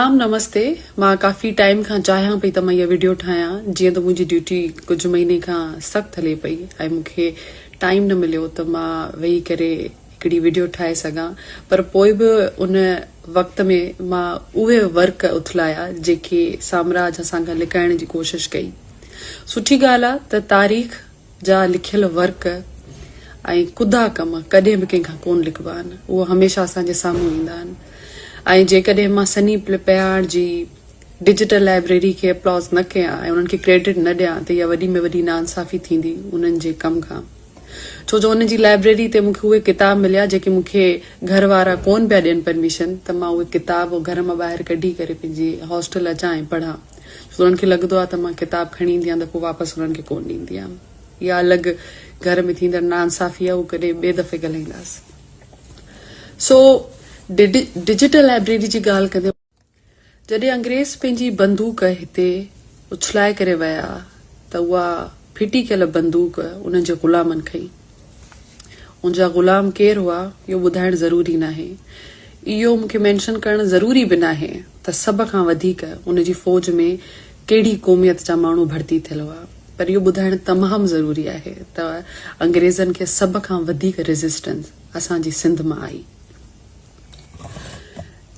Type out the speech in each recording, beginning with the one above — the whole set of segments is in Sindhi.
سلام نمستي مان ڪافي ٽائيم کان چاهيان پئي ته مان اها وڊيو ٺاهيان جيئن ته منهنجي ڊيوٽي ڪجهه مهيني کان سخت هلي پئي ۽ مون کي ٽائيم نه مليو ته مان ويهي ڪري هڪڙي وڊيو ٺاهي سگهان پر پوء به ان وقت ۾ مان اهي ورق اٿلايا جيڪي سامراج اسان کان لڪائڻ جي ڪوشش ڪئي سٺي ڳالهه آ ته تاريخ جا لکيل ورق ۽ ڪڌا ڪم ڪڏهن به ڪنهن کان ڪونه لکبا آهن، اهي هميشه اسان جي سامهون ايندا آهن ۽ جيڪڏهن مان سني پياڻ جي ڊجيٽل لائبريري کي اپلاز نه ڪيان ۽ انهن کي ڪريڊٽ نه ڏيان ته اها وڏي ۾ وڏي ناانصافي ٿيندي انهن جي ڪم کان ڇو جو انهن جي لائبريري تي مون کي اهي ڪتاب مليا جيڪي مون کي گهر وارا ڪونه پيا ڏين پرميشن ته مان اهي ڪتاب گهر مان ٻاهر ڪڍي ڪري پنهنجي هاسٽل اچان ۽ پڙهان. ڇو ته انهن کي لڳندو آهي ته مان ڪتاب کڻي ايندي آهيان ته پوء واپس انهن کي ڪونه ڏيندي آهيان. اها الڳ گهر ۾ ٿيندڙ ناانصافي آهي، اهو ڪڏهن ٻئي دفعي ڳالهائينداس. سو ڊجيٽل لائبريري جي ڳالهه ڪندي. جڏهن انگريز پنهنجي بندوق هتي اڇلائي ڪري ويا ته اها ڦٽي ڪيل بندوق انهن جي غلامن کنئي. ان جا غلام ڪير هئا اهو ٻڌائڻ ضروري ناهي. اهو مون کي مينشن ڪرڻ ضروري به ناهي ته سڀ کان وڌيڪ ان جي فوج ۾ ڪهڙي قوميت جا ماڻهو ڀرتي ٿيل هئا پر اهو ٻڌائڻ تمام ضروري آهي ته انگريزن کي سڀ کان وڌيڪ ريزسٽنس اسان جي سنڌ مان آئي.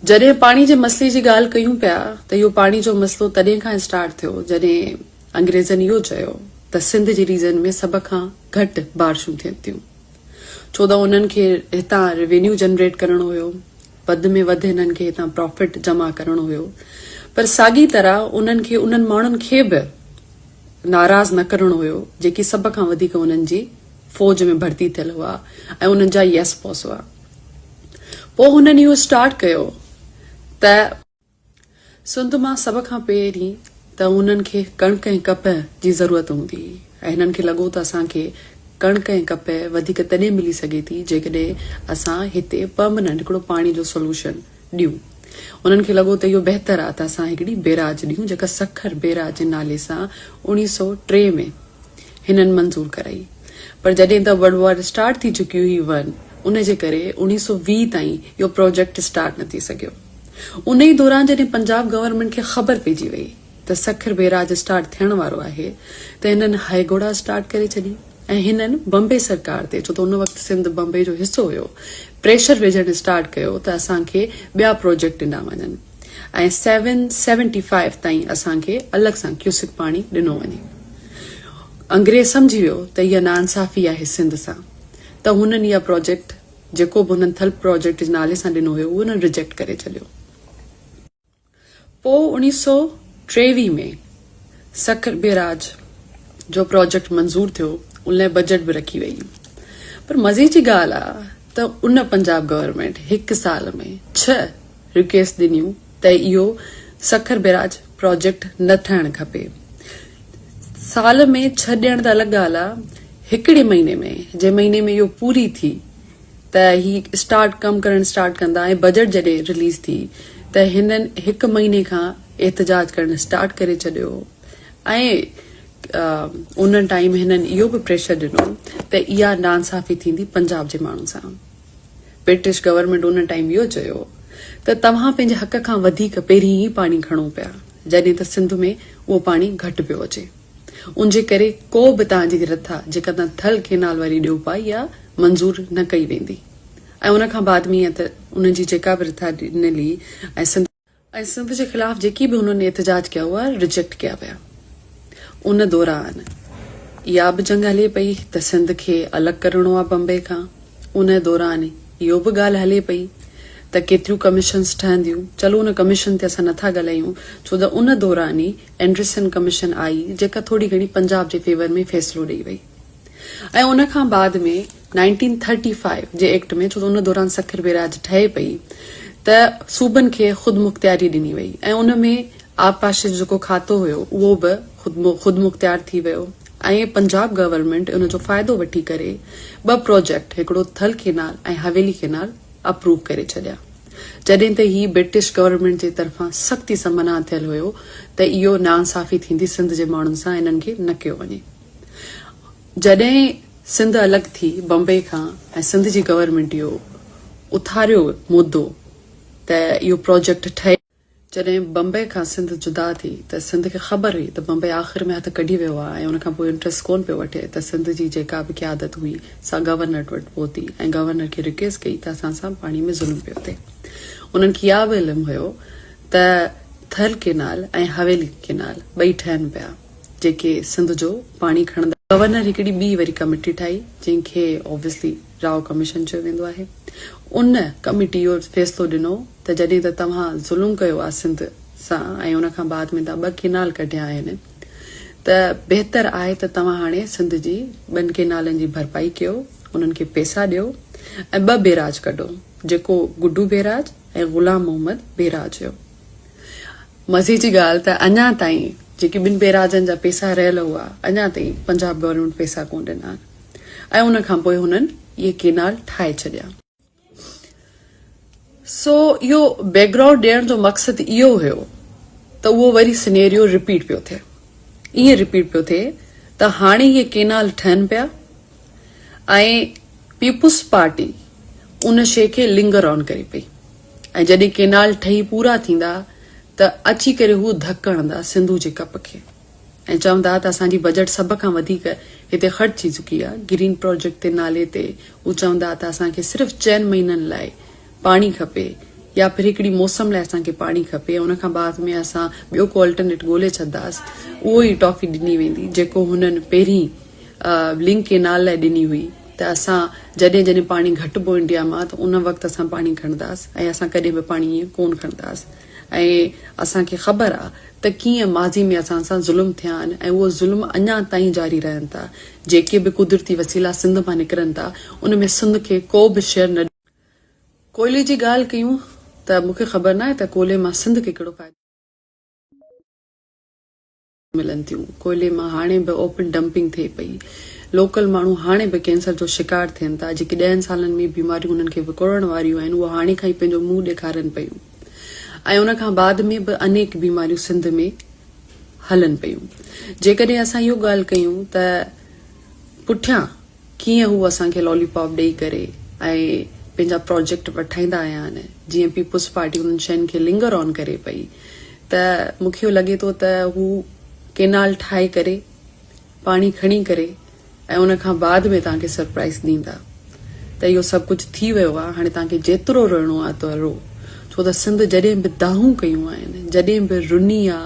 جڏهن پاڻي جي مسئلي جي ڳالهه ڪيون پيا ته اهو پاڻي جو مسئلو تڏهن کان اسٽارٽ ٿيو جڏهن انگريزن اهو چيو ته سنڌ جي ريجن ۾ سڀ کان گهٽ بارشون ٿين ٿيون ڇو ته انهن کي هتان ريونيو جنريٽ ڪرڻو هيو وڌ ۾ وڌ هنن کي هتان پرافٽ جمع ڪرڻو هيو پر ساڳي طرح انهن کي انهن ماڻهن کي به ناراض نه ڪرڻو هيو جيڪي سڀ کان وڌيڪ انهن جي فوج ۾ ڀرتي ٿيل هئا ۽ انهن جا يس باس هئا پوء هنن اهو اسٽارٽ ڪيو ته سنڌ مان سڀ کان پهرين ته هنن کي ڪڻڪ ۽ ڪپهه جي ضرورت هوندي هئي ۽ هنن کي لڳو ته اسان کي ڪڻڪ ۽ ڪپهه وڌيڪ تڏهن ملي سگهي ٿي جيڪڏهن اسان هتي پرمننٽ هڪڙو پاڻي جو سولوشن ڏيون. هنن کي لڳو ته اهو بهتر آهي ته اسان هڪڙي بيراج ڏيون جيڪا سکر بيراج جي نالي سان 1903 ۾ هنن منظور ڪرائي پر جڏهن ته ورلڊ وار اسٽارٽ ٿي چڪي هئي ون ان جي ڪري 1920 تائين اهو پروجيڪٽ اسٽارٽ نه ٿي سگهيو. انهي دوران جڏهن پنجاب گورنمينٽ کي خبر پئجي وئي ته سکر بيراج اسٽارٽ ٿيڻ وارو آهي ته هنن هائي گهوڙا اسٽارٽ ڪري ڇڏي ۽ هنن بمبي سرڪار تي ڇو ته ان وقت سنڌ بمبي جو حصو هيو پريشر وجهڻ اسٽارٽ ڪيو ته اسان کي ٻيا پروجيڪٽ ڏنا وڃن ۽ سيون سيونٽي فائيو تائين اسان کي الڳ سان ڪيوسڪ پاڻي ڏنو وڃي. انگريز سمجهي ويو ته اها ناانصافي آهي سنڌ سان ته هنن اها پروجيڪٽ جيڪو به هنن ٿل پراجيڪٽ جي نالي سان ڏنو هيو اهو هنن رجيڪٽ ڪري ڇڏيو. پوء 1923 ۾ سکر بيراج جو پراجيڪٽ منظور ٿيو ان لاء بجيٽ به رکي وئي پر مزي جي ڳالهه آ ته ان پنجاب گورنمينٽ هڪ سال ۾ ڇهه رڪويسٽ ڏنيون ته اهو سکر بيراج پراجيڪٽ نه ٺهڻ کپي. سال ۾ ڇهه ڏيڻ ته الڳ ڳالهه آ، هڪڙي مهيني ۾ جنهن مهيني ۾ اهو پوري ٿي ته هي اسٽارٽ ڪم ڪرڻ اسٽارٽ ڪندا ۽ بجيٽ جڏهن رليز ٿي ته هنن هڪ مهيني کان احتجاج ڪرڻ اسٽارٽ ڪري ڇڏيو ۽ ان ٽائيم هنن اهو به پريشر ڏنو ته اها ناانصافي ٿيندي پنجاب جي ماڻهن سان. برٽش گورنمينٽ ان ٽائيم اهو چيو ته توهان پنهنجي حق کان وڌيڪ پهرين ئي پاڻي کڻو پيا جڏهن ته سنڌ ۾ اهو پاڻي گهٽ پيو اچي ان جي ڪري ڪو به توهان جي رٿا جيڪا توهان ٿل ڪينال واري ڏيو پيا اها منظور نه ڪئي ويندي ۽ ان کان بعد ۾ ائين ته انهن جي جيڪا به رٿا ڏنل هئي ۽ سنڌ ۽ سنڌ جي خلاف جيڪي به هنن احتجاج ڪيا اها رجيڪٽ ڪيا ويا. ان دوران اها به جنگ هلي پئي ته سنڌ کي الڳ ڪرڻو آ بمبئي کان. ان دوران اهو به ڳالهه هلي پئي ته ڪيتريون ڪميشنز ٺهنديون. چلو ان ڪميشن تي اسان نٿا ڳالهايون ڇو ته ان دوران ئي اينڊرسن ڪميشن آئي جيڪا ٿوري گهڻي پنجاب جي فيور ۾ فيصلو ڏئي وئي. ۽ ان کان بعد ۾ نائنٽين ٿرٽي فائيو جي ايڪٽ ۾ ڇو ته ان دوران سکر بيراج ٺهي پئي ته صوبن کي خودمختياري ڏني وئي ۽ ان ۾ آبپاشي جو جيڪو کاتو هيو اهو به خودمختيار ٿي ويو ۽ پنجاب گورنمينٽ ان جو فائدو وٺي ڪري ٻه پروجيڪٽ هڪڙو ٿل ڪينال ۽ حويلي ڪينال اپروو ڪري ڇڏيا جڏهن ته هي برٽش گورنمينٽ جي طرفان سختي سان منع ٿيل هيو ته اهو ناانصافي ٿيندي سنڌ جي ماڻهن سان انهن کي نه ڪيو وڃي. جڏهن سنڌ الڳ ٿي بمبئي کان ۽ سنڌ جي گورنمينٽ اهو اٿاريو مدو ته اهو پروجيڪٽ ٺهي. جڏهن بمبئي کان سنڌ جدا ٿي ته سنڌ کي خبر هئي ته بمبئي آخر ۾ هٿ ڪڍي ويو آهي ۽ ان کان پوء انٽريسٽ ڪونه پيو وٺي ته سنڌ جي جيڪا به قيادت هئي سا گورنر وٽ پهتي ۽ گورنر کي رڪويسٽ ڪئي ته اسان سان پاڻي ۾ ظلم پيو ٿئي. انهن کي اها به علم هيو ته ٿل ڪينال ۽ حويلي ڪينال ٻئي ٺهن پيا جيڪي سنڌ جو پاڻي کڻندا. گورنر هڪڙي ٻي وري ڪميٽي ٺاهي جنهن کي Obviously Rao commission چيو ويندو آهي. ان ڪميٽي اهو فيصلو ڏنو ته جڏهن ته توهان ظلم ڪيو آهي سنڌ سان ۽ ان کان بعد ۾ توهان ٻه ڪينال ڪڍيا آهن ته بهتر آهي ته توهان هاڻي سنڌ جي ٻن ڪينالن جي ڀرپائي ڪيو، انهن کي پئسا ڏيو ۽ ٻه بيراج ڪڍو جيڪو گڊو بيراج ۽ غلام محمد بيراج هيو. مزي جي ڳالهه ته اڃا تائين جيڪي ٻن بيراجن جا پئسا رهيل هئا اڃا تائين پنجاب گورنمينٽ پئسا ڪونه ڏنا آهن ۽ ان کان پوء هنن اهي ڪينال ٺاهي ڇڏيا. سو اهو بيڪ گرائونڊ ڏيڻ جو مقصد اهو هيو ته اهو وري سنيريو رپيٽ پيو ٿئي. ائين رپيٽ پيو ٿئي ته هاڻي اهي ڪينال ٺهن پيا ۽ پيپلز پارٽي ان شيء کي لنگر آن ڪري پئي ۽ جڏهن ڪينال ٺهي پورا ٿيندا ته اچي ڪري هو ڌڪ هڻندا سنڌو جي ڪپ کي. ۽ چوندا ته اسان جي بجيٽ سڀ کان وڌيڪ هتي خرچ ٿي چڪي آهي، گرين پراجيڪٽ تي نالي تي هو چوندا ته اسان کي صرف چئن مهينن لاء پاڻي کپي يا ڦر هڪڙي موسم لاء اسان کي پاڻي کپي ان کان بعد ۾ اسان ٻيو ڪو الٽرنيٽ ڳولي ڇڏنداس اهو ئي ٽافي ڏني ويندي جيڪو هنن پهرين لنڪ ڪينال لاء ڏني هئي ته اسان جڏهن جڏهن پاڻي گهٽبو انڊيا مان ته ان وقت اسان پاڻي کڻنداس ۽ اسان ڪڏهن به پاڻي ائين ڪونه کڻنداس. ۽ اسان کي خبر آ ته ڪيئن ماضي ۾ اسان سان ظلم ٿيا آهن ۽ اهو ظلم اڃا تائين جاري رهن ٿا. جيڪي به قدرتي وسيلا سنڌ مان نڪرن ٿا ان ۾ سنڌ کي ڪو به شيئر نه ڪوئلي جي ڳالهه ڪيون ته مون کي خبر ناهي ته ڪولي مان سنڌ کي ڪهڙو فائدو ملن ٿيون. ڪوئلي مان هاڻي به اوپن ڊمپنگ ٿئي پئي. لوڪل ماڻهو هاڻي به ڪينسر جو شڪار ٿين ٿا. جيڪي ڏهن سالن ۾ بيماريون انهن کي وڪوڙڻ واريون آهن اهي هاڻي کان ئي پنهنجو منهن ڏيکارين پيون ۽ ان کان بعد ۾ به انيڪ بيماريون سنڌ ۾ هلن پيون. جيڪڏهن اسان اهو ڳالهه ڪيون ته پٺيان ڪيئن هو اسان کي لالي پاپ ڏئي ڪري ۽ پنهنجا پراجيڪٽ وٺائيندا آيا آهن جيئن پيپلز پارٽي انهن شين کي لنگر آن ڪري پئي ته مون کي اهو لڳي ٿو ته هو ڪينال ٺاهي ڪري پاڻي کڻي ڪري ۽ ان کان بعد ۾ توهان کي سرپرائز ڏيندا ته اهو سڀ ڪجهه ٿي ويو آهي هاڻي توهان کي جيترو روئڻو آهي ته رو ڇو ته سنڌ جڏهن به دانهون ڪيون آهن جڏهن به رني آ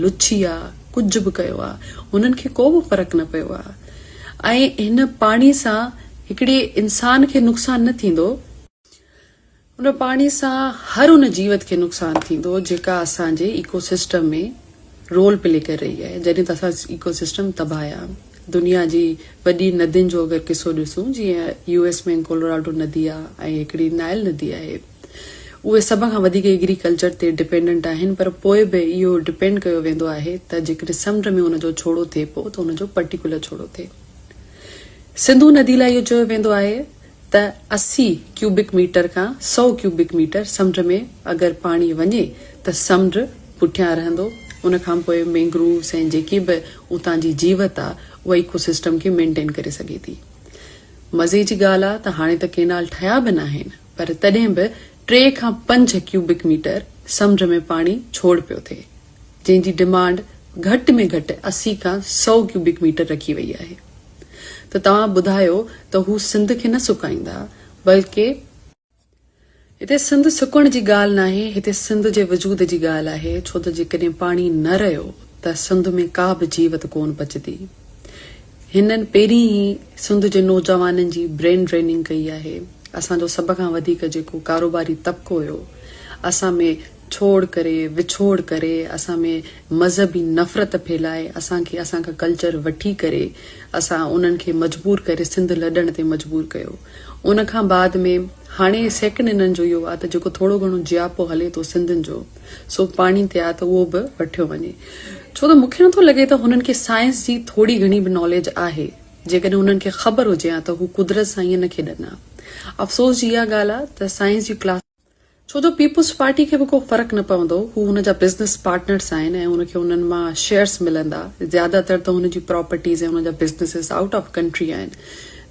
لڇي آ ڪجهه به ڪيو آ هنن کي ڪو به فرق نه پيو آ ۽ هن پاڻي سان هڪڙي انسان کي نقصان نه ٿيندو، ان پاڻي سان هر ان جيوت کي نقصان ٿيندو جيڪا اسان جي ايڪو سسٽم ۾ رول پلي ڪري رهي آهي، جڏهن ته اسان ايڪو سسٽم تباهه آهي. دنيا جي وڏي ندين جو اگر قصو ڏسون جيئن يو ايس ۾ ڪولوراڊو ندي آهي ۽ هڪڙي نائل ندي آهي. اهي سڀ کان وڌيڪ ايگريڪلچر تي ڊپينڊنٽ آهن پر پوء به اهو ڊپينڊ ڪيو ويندو آهي ته جيڪڏهن سمنڊ ۾ ان جو ڇوڙو ٿئي پيو ته ان جو پرٽيڪولر ڇوڙو ٿئي. سنڌو ندي لاء اهو چيو ويندو آهي ته 80 ڪيوبڪ ميٽر کان سئو ڪيوبڪ ميٽر سمنڊ ۾ اگر پاڻي وڃي ته سمنڊ پٺيان رهندو ان کان پوء مينگرووز ۽ جيڪي به اتان جي جيوت آهي اها ايڪو سسٽم کي مينٽين ڪري سگهي ٿي. مزي جي ڳالهه آهي ته هاڻي ته ڪينال ٺهيا به ناهن. پر تڏهن به ٽي کان پنج ڪيوبڪ ميٽر سمنڊ ۾ پاڻي ڇوڙ پيو ٿئي، جنهن جي ڊمانڊ گهٽ ۾ گهٽ 80 کان سئو ڪيوبڪ ميٽر رکي وئي آهي. ته توهان ٻڌايو ته هو سنڌ کي نه سڪائيندا بلڪه. هتي سنڌ سڪڻ جي ڳالهه ناهي، هتي سنڌ جي وجود جي ڳالهه آهي، ڇو ته جيڪڏهن پاڻي نه رهيو ته سنڌ ۾ ڪا به جيوت ڪونه بچندي. هنن پهرين ئي سنڌ جي نوجوانن جي برين ڊريننگ ڪئي آهي. اسان جو سڀ کان وڌيڪ جيڪو ڪاروباري طبقو هيو، اسان ۾ ڇوڙ ڪري، وڇوڙ ڪري، اسان ۾ مذهبي نفرت ڦهلائي، اسان کي اسان کان ڪلچر وٺي ڪري، اسان انهن کي مجبور ڪري سنڌ لڏڻ تي مجبور ڪيو. ان کان بعد ۾ هاڻي سيڪنڊ انهن جو اهو آهي ته جيڪو ٿورو گهڻو جياپو هلي ٿو سنڌين جو، سو پاڻي تي آ ته اهو به وٺيو وڃي. ڇو ته مون کي نٿو لڳي ته هنن کي سائنس جي ٿوري گهڻي به ناليج آهي. جيڪڏهن هنن کي خبر هجي ها ته هو قدرت سان ائين نه کيڏن ها. افسوس جي اها ڳالهه آ ته سائنس جي ڪلاس. ڇو جو پيپلز پارٽي کي به ڪو فرق نه پوندو. هو هن جا بزنس پارٽنرس آهن ۽ هن کي انهن مان شيئرس ملندا. زياده تر ته هن جي پراپرٽيز ۽ هن جا بزنسز آئوٽ آف ڪنٽري آهن.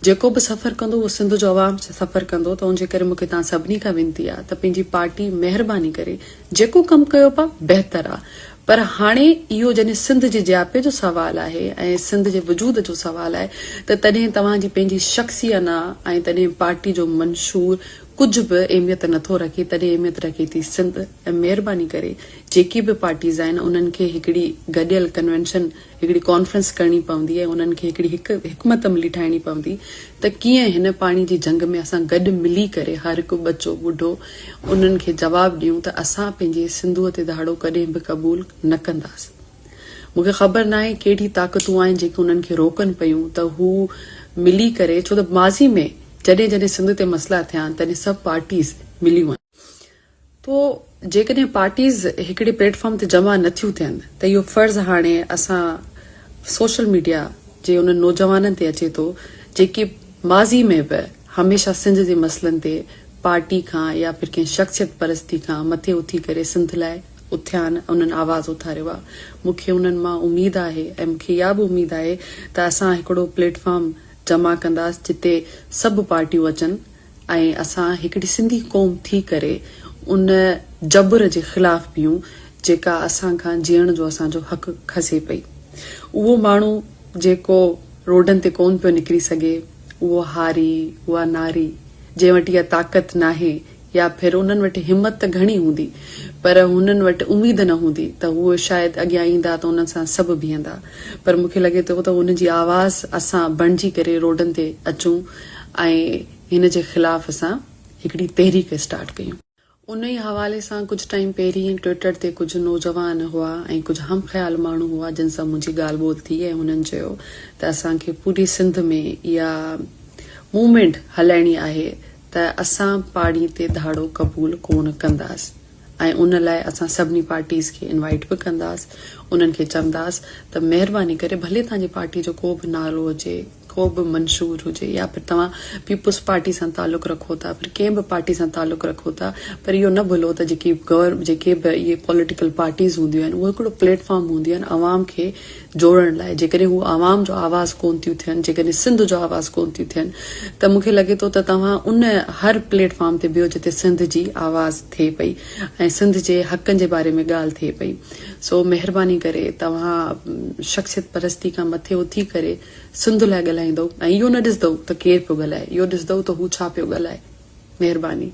جيڪو به سفر ڪندو اهو سنڌ جو عوام سفر ڪندو ته ان جي ڪري مون کي توهان سڀني کان وينتي آ ته پنهنجي پارٽي مهرباني ڪري جيڪو ڪم ڪيو پا بهتر آ پر هاڻي اهو جڏهن سنڌ جي جياپي جو سوال آهي ۽ سنڌ جي وجود جو سوال آهي ته تڏهن توهان جي پنهنجي شخصي انا ۽ تڏهن پارٽي جو منشور ڪجهه به اهميت نٿو رکي تڏهن اهميت رکي ٿي سنڌ ۽ مهرباني ڪري جيڪي به پارٽيز آهن انهن کي هڪڙي گڏيل ڪنوينشن هڪڙي ڪانفرنس ڪرڻي پوندي ۽ انهن کي هڪڙي هڪ حڪمت عملي ٺاهڻي پوندي ته ڪيئن هن پاڻي جي جنگ ۾ اسان گڏ ملي ڪري هر هڪ ٻچو ٻڍو انهن کي جواب ڏيون ته اسان پنهنجي سنڌوء تي ڌاڙو ڪڏهن به قبول نه ڪنداسين. مون کي خبر ناهي ڪهڙي طاقتون آهن جيڪي انهن کي روڪن پيون ته هو ملي ڪري ڇو ته ماضي ۾ جڏهن جڏهن سنڌ تي مسئلا ٿيا آهن تڏهن سڀ پارٽيز مليون آهن. تو جيڪڏهن پارٽيز هڪڙي پليٽ فارم تي جمع نه ٿيون ٿين ته اهو فرض هاڻي اسان سوشل ميڊيا جي انهن نوجوانن تي اچي ٿو جيڪي ماضي ۾ به هميشه سنڌ جي مسئلن تي پارٽي کان يا پھر ڪنهن شخصيت پرستي کان مٿي اٿي ڪري سنڌ لاء اٿيا آهن انهن آواز اٿاريو آهي مون کي انهن مان اميد آهي ۽ مون کي اها به اميد آهي ته اسان هڪڙو پليٽ فارم جمع ڪنداس جتي سڀ پارٽيون اچن ۽ اسان هڪڙي سنڌي قوم ٿي ڪري ان جبر جي خلاف بيهون جيڪا اسان کان جيئڻ جو اسان جو حق کسي پئي. اهو ماڻهو جيڪو روڊن تي ڪونه پيو نڪري سگهي، اهو هاري، اها ناري جنهن وٽ اها طاقت ناهي يا ڦر انهن وٽ همت ته گهڻي هوندي پر هنن وٽ اميد نه هوندي ته هو شايد اڳيان ايندا ته انهن سان سڀ بيهندا پر مون کي لڳي ٿو ته انهن جي آواز اسان بڻجي ڪري روڊن تي اچون ۽ هن جي خلاف اسان هڪڙي تحريڪ اسٽارٽ ڪيون. انهي حوالي سان ڪجهه ٽائيم پهرين ٽوئٽر تي ڪجهه نوجوان هئا ۽ ڪجهه هم خيال ماڻهو هئا جن سان منهنجي ڳالهه ٻولهه ٿي ۽ هنن چيو ته اسان کي پوري سنڌ ۾ اها موومينٽ هلائڻي آهي ته اسان پاڙي تي ڌاڙو قبول ڪونه ڪنداس ۽ ان لاء اسان سڀني پارٽيز کي انوائيٽ به ڪنداس انهن کي چونداس ته مهرباني ڪري ڀلي توهان جي پارٽي جو ڪو به نالو هجي ڪو به منشور هجي يا پھر توهان پيپلز پارٽي سان تعلق رکو ٿا پھر ڪنهن به پارٽي سان تعلق رکو ٿا پر اهو نه ڀلو ته جيڪي گور جيڪي به اهي پوليٽيڪل پارٽيز هونديون آهن اهو هڪڙو پليٽ فارم هونديون آهن عوام کي جوڙڻ لاء جيڪڏهن هو عوام جو آواز ڪون ٿيون ٿين جيڪڏهن سنڌ جو آواز ڪون ٿيون ٿين ته مون کي لڳي ٿو ته توهان ان هر پليٽ فارم تي بيهو جتي سنڌ جي آواز ٿئي پئي ۽ سنڌ جي حقن جي باري ۾ ڳالهه ٿئي پئي سو مهرباني ڪري توهان شخصيت پرستي کان مٿي اٿي ڪري سنڌ لاء ڳالهائيندؤ ۽ اهو نه ڏسندؤ ته ڪير پيو ڳالهائي اهو ڏسندؤ ته هو ڇا پيو ڳالهائي. مهرباني.